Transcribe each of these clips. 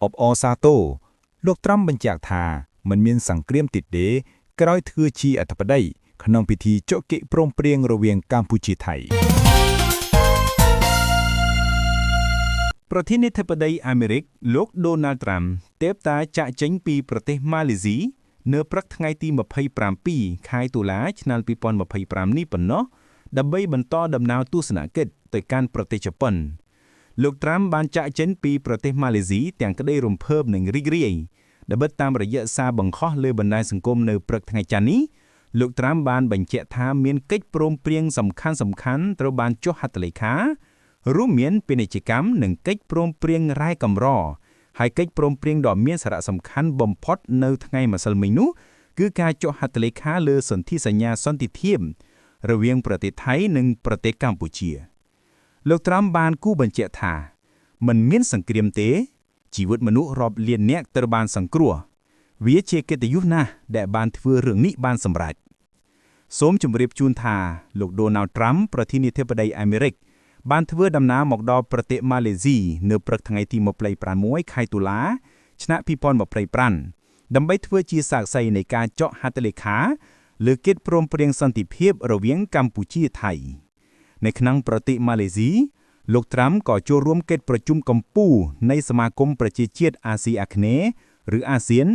អបអរសាទរលោកត្រាំបញ្ជាក់ថាមិនមានសង្គ្រាមទៀតទេក្រោយធ្វើជាអធិបតីក្នុងពិធីចុះកិច្ចព្រមព្រៀងរវាងកម្ពុជាថៃ ប្រធានាធិបតីអាមេរិកលោកដូណាល់ត្រាំទេពតាចាក់ចេញពីប្រទេសម៉ាឡេស៊ីនៅព្រឹកថ្ងៃទី27ខែតុលាឆ្នាំ2025នេះប៉ុណ្ណោះដើម្បីបន្តដំណើរទស្សនកិច្ចទៅកាន់ប្រទេសជប៉ុនលោកត្រាំបានចាក់ចេញពីប្រទេសម៉ាឡេស៊ីទាំងក្តីរំភើបនិងរីករាយដែលបិទតាមរយៈសារបង្ខោះលើបណ្ដាញសង្គមនៅព្រឹកថ្ងៃច័ន្ទនេះលោកត្រាំបានបញ្ជាក់ថាមានកិច្ចព្រមព្រៀងសំខាន់សំខាន់ត្រូវបានចុះហត្ថលេខា រួមមានពាណិជ្ជកម្មនិងកិច្ចព្រមព្រៀងរ៉ែកម្រហើយកិច្ចព្រមព្រៀងដ៏មានសារៈសំខាន់បំផុតនៅថ្ងៃម្សិលមិញនោះគឺការចុះហត្ថលេខាលើសន្ធិសញ្ញាសន្តិភាពរវាងប្រទេសថៃនិងប្រទេសកម្ពុជា លោកត្រាំបានគូបញ្ជាក់ថាមិនមានសង្គ្រាមទេជីវិតមនុស្សរាប់លានអ្នកត្រូវបានសង្គ្រោះវាជាកិត្តិយសណាស់ដែលបានធ្វើរឿងនេះបានសម្រេចសូមជម្រាបជូនថាលោកដូណាល់ត្រាំប្រធានាធិបតីអាមេរិកបានធ្វើដំណើរមកដល់ប្រទេសម៉ាឡេស៊ីនៅព្រឹកថ្ងៃទី26ខែតុលាឆ្នាំ2025ដើម្បីធ្វើជាសាក្សីនៃការចុះហត្ថលេខាលើកិច្ចព្រមព្រៀងសន្តិភាពរវាងកម្ពុជាថៃនៅក្នុងប្រទេសម៉ាឡេស៊ីលោកត្រាំក៏ចូលរួមកិច្ចប្រជុំកំពូលនៃសមាគមប្រជាជាតិអាស៊ីអាគ្នេយ៍ឬអាស៊ាន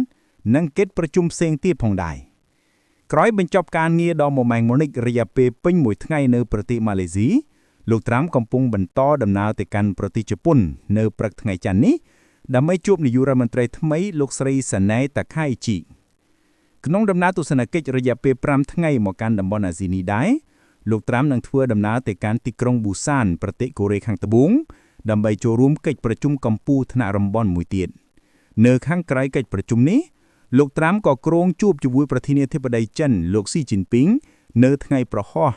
និងកិច្ចប្រជុំផ្សេងទៀតផងដែរក្រោយបញ្ចប់ការងារដ៏មមាញឹករយៈពេលពេញមួយថ្ងៃនៅប្រទេសម៉ាឡេស៊ីលោកត្រាំកំពុងបន្តដំណើរទៅកាន់ប្រទេសជប៉ុននៅព្រឹកថ្ងៃច័ន្ទនេះដើម្បីជួបនាយករដ្ឋមន្ត្រីថ្មីលោកស្រីសាណេតាខៃជីក្នុងដំណើរទស្សនកិច្ចរយៈពេល5ថ្ងៃមកកាន់តំបន់អាស៊ីនេះដែរលោកត្រាំនឹងធ្វើដំណើរទៅកាន់ទីក្រុងប៊ូសានប្រទេសកូរ៉េខាងត្បូងដើម្បីចូលរួមកិច្ចប្រជុំកម្ពុជាថ្នាក់តំបន់មួយទៀតនៅខាងក្រៅកិច្ចប្រជុំនេះលោកត្រាំក៏គ្រោងជួបជាមួយប្រធានាធិបតីចិនលោកស៊ីជីនពីងនៅថ្ងៃប្រហោះ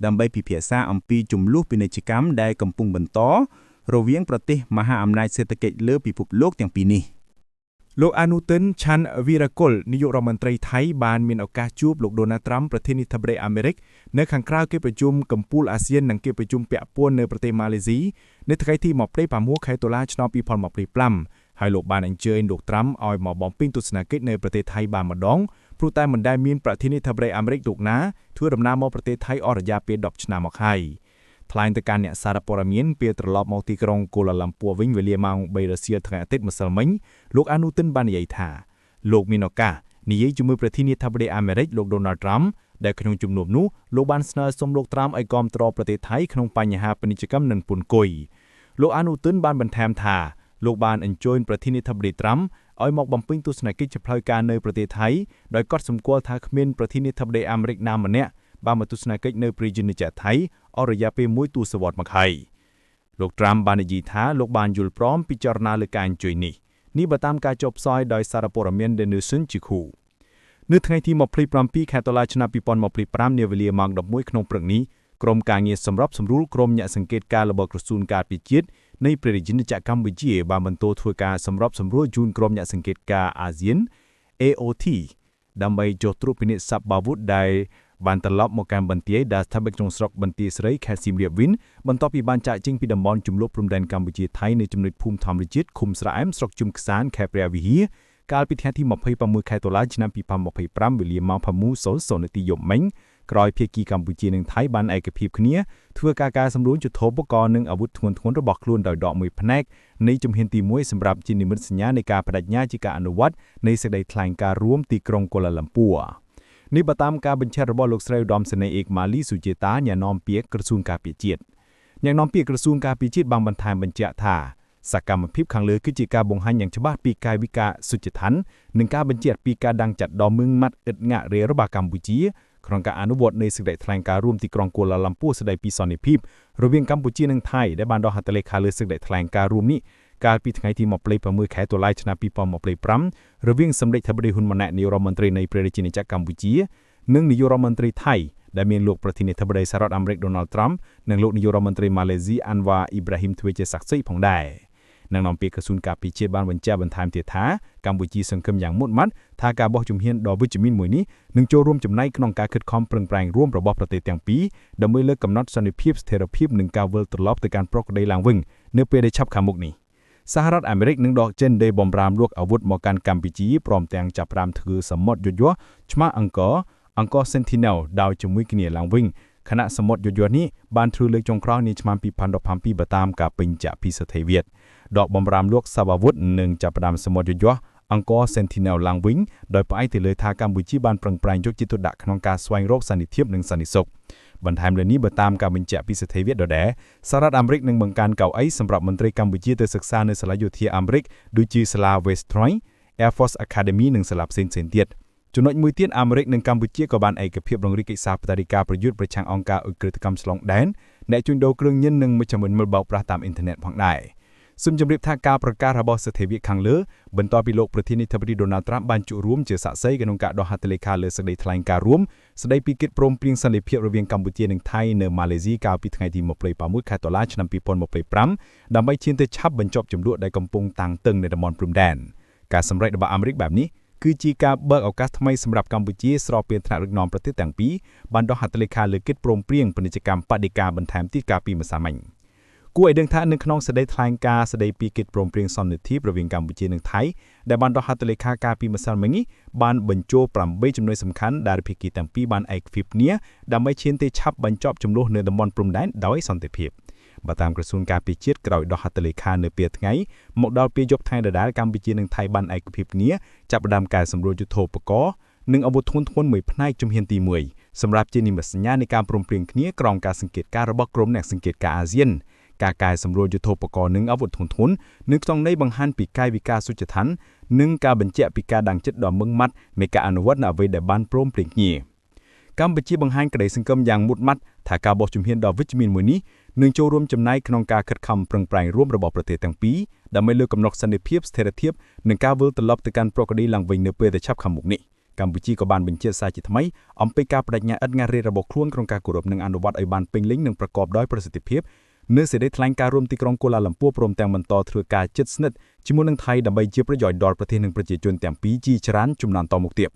ដើម្បីពិភាក្សាអំពីជម្លោះពាណិជ្ជកម្មដែលកំពុងបន្តរវាងប្រទេសមហាអំណាចសេដ្ឋកិច្ចលើពិភពលោកទាំងពីរនេះ លោកអានុទិនឆាន់វីរ៉ាគុលនាយករដ្ឋមន្ត្រីថៃបានមានឱកាសជួបលោកដូណាល់ត្រាំប្រធានាធិបតីអាមេរិកនៅខាងក្រៅកិច្ចប្រជុំកំពូលអាស៊ាននិងកិច្ចប្រជុំពាក់ព័ន្ធនៅប្រទេសម៉ាឡេស៊ីនៅថ្ងៃទី26ខែតុលាឆ្នាំ2025ហើយលោកបានអញ្ជើញលោកត្រាំឲ្យមកបំពេញទស្សនកិច្ចនៅប្រទេសថៃបានម្ដងព្រោះតែមិនដែលមានប្រធានាធិបតីអាមេរិកលោកណាធ្វើដំណើរមកប្រទេសថៃអស់រយៈពេល10ឆ្នាំមកហើយថ្លែងទៅកាន់អ្នកសារព័ត៌មានពេលត្រឡប់មកទីក្រុងកូឡាឡាំពួរវិញវេលាម៉ោង3រសៀលថ្ងៃអាទិត្យម្សិលមិញលោកអានុទិនបាននិយាយថាលោកមានឱកាសនិយាយជាមួយប្រធានាធិបតីអាមេរិកលោកដូណាល់ត្រាំដែលក្នុងជំនួបនោះលោកបានស្នើសុំលោកត្រាំឲ្យគាំទ្រប្រទេសថៃក្នុងបញ្ហាពាណិជ្ជកម្មនិងពន្ធគុយលោកអានុទិនបានបន្ថែមថាលោកបានអញ្ជើញប្រធានាធិបតីត្រាំឲ្យមកបំពេញទស្សនកិច្ចជាផ្លូវការនៅប្រទេសថៃដោយកត់សម្គាល់ថាគ្មានប្រធានាធិបតីអាមេរិកណាម្នាក់បានមកទស្សនកិច្ចនៅប្រជាណាចក្រថៃអស់រយៈពេលមួយទសវត្សរ៍មកហើយលោកត្រាំបាននិយាយថាលោកបានយល់ព្រមពិចារណាលើការអញ្ជើញនេះនេះបើតាមការចុះផ្សាយដោយសារព័ត៌មាន The Nation ជាគូនៅថ្ងៃទី27ខែតុលាឆ្នាំ2025នាវេលាម៉ោង11ក្នុងព្រឹកនេះក្រុមការងារសម្របសម្រួលក្រុមអ្នកសង្កេតការណ៍របស់ក្រសួងការពារជាតិនៃព្រះរាជាណាចក្រកម្ពុជាបានបន្តធ្វើការសម្របសម្រួលជូនក្រុមអ្នកសង្កេតការណ៍អាស៊ាន AOT ដើម្បីចុះត្រួតពិនិត្យសព្វាវុធដែលបានត្រឡប់មកកាន់បន្ទាយដែលស្ថិតនៅក្នុងស្រុកបន្ទាយស្រីខេត្តសៀមរាបវិញបន្ទាប់ពីបានចាកចេញពីតំបន់ជម្លោះព្រំដែនកម្ពុជាថៃនៅចំណុចភូមិធម្មជាតិឃុំស្រែអែមស្រុកជុំខ្សានខេត្តព្រះវិហារកាលពីថ្ងៃទី26ខែតុលាឆ្នាំ2025វេលាម៉ោង6:00នាទីយប់មិញក្រោយភាគីកម្ពុជានិងថៃបានឯកភាពគ្នាធ្វើការការសម្រួលយុទ្ធោបករណ៍និងអាវុធធ្ងន់ៗរបស់ខ្លួនដោយដកមួយផ្នែកនៃជំហានទី1សម្រាប់ជានិមិត្តសញ្ញានៃការបដិញ្ញាជាការអនុវត្តនៃសេចក្តីថ្លែងការណ៍រួមទីក្រុងកូឡាឡាំពួរនេះបើតាមការបញ្ជាក់របស់លោកស្រីឧត្តមសេនីយ៍ឯកម៉ាលីសុជាតាអ្នកនាំពាក្យក្រសួងការពារជាតិអ្នកនាំពាក្យក្រសួងការពារជាតិបានបន្ថែមបញ្ជាក់ថាសកម្មភាពខាងលើគឺជាការបង្ហាញយ៉ាងច្បាស់ពីកាយវិការសុចរិតនិងការបញ្ជាក់ពីការដាំងចាត់ដ៏មឹងម៉ាត់ឥតងាករេរបស់កម្ពុជាក្នុងការអនុវត្តនៃសេចក្តីថ្លែងការណ៍រួមទីក្រុងកូឡាឡាំពួរស្តីពីសន្តិភាពរវាងកម្ពុជានិងថៃដែលបានដកហត្ថលេខាលើសេចក្តីថ្លែងការណ៍រួមនេះកាលពីថ្ងៃទី26ខែតុលាឆ្នាំ2025រវាងសម្ដេចធិបតីហ៊ុនម៉ាណែតនាយករដ្ឋមន្ត្រីនៃព្រះរាជាណាចក្រកម្ពុជានិងនាយករដ្ឋមន្ត្រីថៃដែលមានលោកប្រធានាធិបតីសហរដ្ឋអាមេរិកដូណាល់ត្រាំនិងលោកនាយករដ្ឋមន្ត្រីម៉ាឡេស៊ីអាន់វ៉ាអ៊ីប្រាហ៊ីមធ្វើជាសាក្សីផងដែរនឹងនាំពាក្យក្រសួងការពារជាតិបានបញ្ជាក់បន្ថែមទៀតថាកម្ពុជាសង្ឃឹមយ៉ាងមុតមាត់ថាការបោះជំហានដ៏វិជ្ជមានមួយនេះនឹងចូលរួមចំណែកក្នុងការខិតខំប្រឹងប្រែងរួមរបស់ប្រទេសទាំងពីរដើម្បីលើកកំណត់សន្តិភាពស្ថិរភាពនិងការវិលត្រឡប់ទៅកាន់ប្រក្រតីឡើងវិញនៅពេលដែលឆាប់ខាងមុខនេះ។ សហរដ្ឋអាមេរិកនឹងដកចេញនៃបំរាមលក់អាវុធមកកាន់កម្ពុជាព្រមទាំងចាប់ផ្ដើមធ្វើសមុទ្រយុទ្ធយោឆ្មាអង្គរអង្គរ Sentinel ដោយជាមួយគ្នាឡើងវិញខណៈសមុទ្រយុទ្ធយោនេះបានធ្វើលើកចុងក្រោយនាឆ្នាំ2017បើតាមការពេញចាក់ពីសថេវិតដកបំរាមលក់សវអាវុធនិងចាប់ផ្ដើមសមុទ្រយុទ្ធយោអង្គរ Sentinel ឡើងវិញដោយផ្អែកទៅលើថាកម្ពុជាបានប្រឹងប្រែងយកចិត្តទុកដាក់ក្នុងការស្វែងរកសន្តិភាពនិងសន្តិសុខបន្ថែមលើនេះបើតាមការបញ្ជាក់ពីសថេវិតដដែលសហរដ្ឋអាមេរិកនឹងបង្កើនកៅអីសម្រាប់មន្ត្រីកម្ពុជាទៅសិក្សានៅសាលាយោធាអាមេរិកដូចជាសាលា West Point Air Force Academy និងសាលាផ្សេងៗទៀតចំណុចមួយទៀតអាមេរិកនិងកម្ពុជាក៏បានឯកភាពរង្រីកកិច្ចសហប្រតិការប្រយុទ្ធប្រឆាំងអង្គការឧក្រិដ្ឋកម្មឆ្លងដែនអ្នកជួញដូរគ្រឿងញៀននិងមជ្ឈមណ្ឌលបោកប្រាស់តាមអ៊ីនធឺណិតផងដែរសូមជម្រាបថាការប្រកាសរបស់សថេវិខាងលើបន្ទាប់ពីលោកប្រធានាធិបតីដូណាល់ត្រាំបានជួបរួមជាសាក្សីក្នុងការដោះហត្ថលេខាលើសេចក្តីថ្លែងការណ៍រួមស្តីពីកិច្ចព្រមព្រៀងសន្តិភាពរវាងកម្ពុជានិងថៃនៅម៉ាឡេស៊ីកាលពីថ្ងៃទី26ខែតុលាឆ្នាំ2025ដើម្បីឈានទៅឆាប់បញ្ចប់ជម្លោះដែលកំពុងតាំងតឹងនៅតំបន់ព្រំដែនការសម្រេចរបស់អាមេរិកបែបនេះគឺជាការបើកឱកាសថ្មីសម្រាប់កម្ពុជាស្របពេលថ្នាក់ដឹកនាំប្រទេសទាំងពីរបានដោះហត្ថលេខាលើកិច្ចព្រមព្រៀងពាណិជ្ជកម្មបដិការបន្ថែមទៀតកាលពីម្សិលមិញគួរឲ្យដឹងថានៅក្នុងសេចក្តីថ្លែងការណ៍ស្តីពីកិច្ចព្រមព្រៀងសន្តិភាពរវាងកម្ពុជានិងថៃដែលបានដោះហត្ថលេខាកាលពីម្សិលមិញនេះបានបញ្ចូល8ចំណុចសំខាន់ដែលភាគីទាំងពីរបានឯកភាពគ្នាដើម្បីឈានទៅឆាប់បញ្ចប់ជម្លោះនៅតំបន់ព្រំដែនដោយសន្តិភាពបើតាមក្រសួងការពារជាតិក្រោយដោះហត្ថលេខានៅពេលថ្ងៃមកដល់ពេលយប់ថ្ងៃដដែលកម្ពុជានិងថៃបានឯកភាពគ្នាចាប់ផ្ដើមកែសម្រួលយុទ្ធោបករណ៍និងអាវុធធ្ងន់ធ្ងរមួយផ្នែកជំហានទី1សម្រាប់ជានិមិត្តសញ្ញានៃការព្រមព្រៀងគ្នាក្រោមការសង្កេតការណ៍របស់ក្រុមអ្នកសង្កេតការណ៍អាស៊ានការកែសម្រួលយុទ្ធោបករណ៍និងអាវុធធ្ងន់ធ្ងរនៅក្នុងន័យបង្ហាញពីកាយវិការសុចរិតនិងការបញ្ជាក់ពីការដាំងចិត្តដ៏ម៉ឺងម៉ាត់នៃការអនុវត្តនូវអ្វីដែលបានព្រមព្រៀងគ្នាកម្ពុជាបង្ហាញក្តីសង្ឃឹមយ៉ាងមុតម៉ាត់ថាការបោះជំហានដ៏វិជ្ជមានមួយនេះនឹងចូលរួមចំណែកក្នុងការខិតខំប្រឹងប្រែងរួមរបស់ប្រទេសទាំងពីរដើម្បីលើកកំណត់សន្តិភាពស្ថិរភាពនិងការវិលត្រឡប់ទៅកាន់ប្រក្រតីឡើងវិញនៅពេលដែលឆាប់ខាងមុខនេះកម្ពុជាក៏បានបញ្ជាក់សារជាថ្មីអំពីការបដិញ្ញាឥតងាករេរបស់ខ្លួនក្នុងការគោរពនិងអនុវត្តឲ្យបានពេញលេញនិងប្រកបដោយប្រសិទ្ធភាពនៅសេចក្តីថ្លែងការណ៍រួមទីក្រុងកូឡាឡាំពួរព្រមទាំងបន្តធ្វើការជិតស្និទ្ធជាមួយនឹងថៃដើម្បីជាប្រយោជន៍ដល់ប្រទេសនិងប្រជាជនទាំងពីរជាច្រើនជំនាន់តមុខទៀត។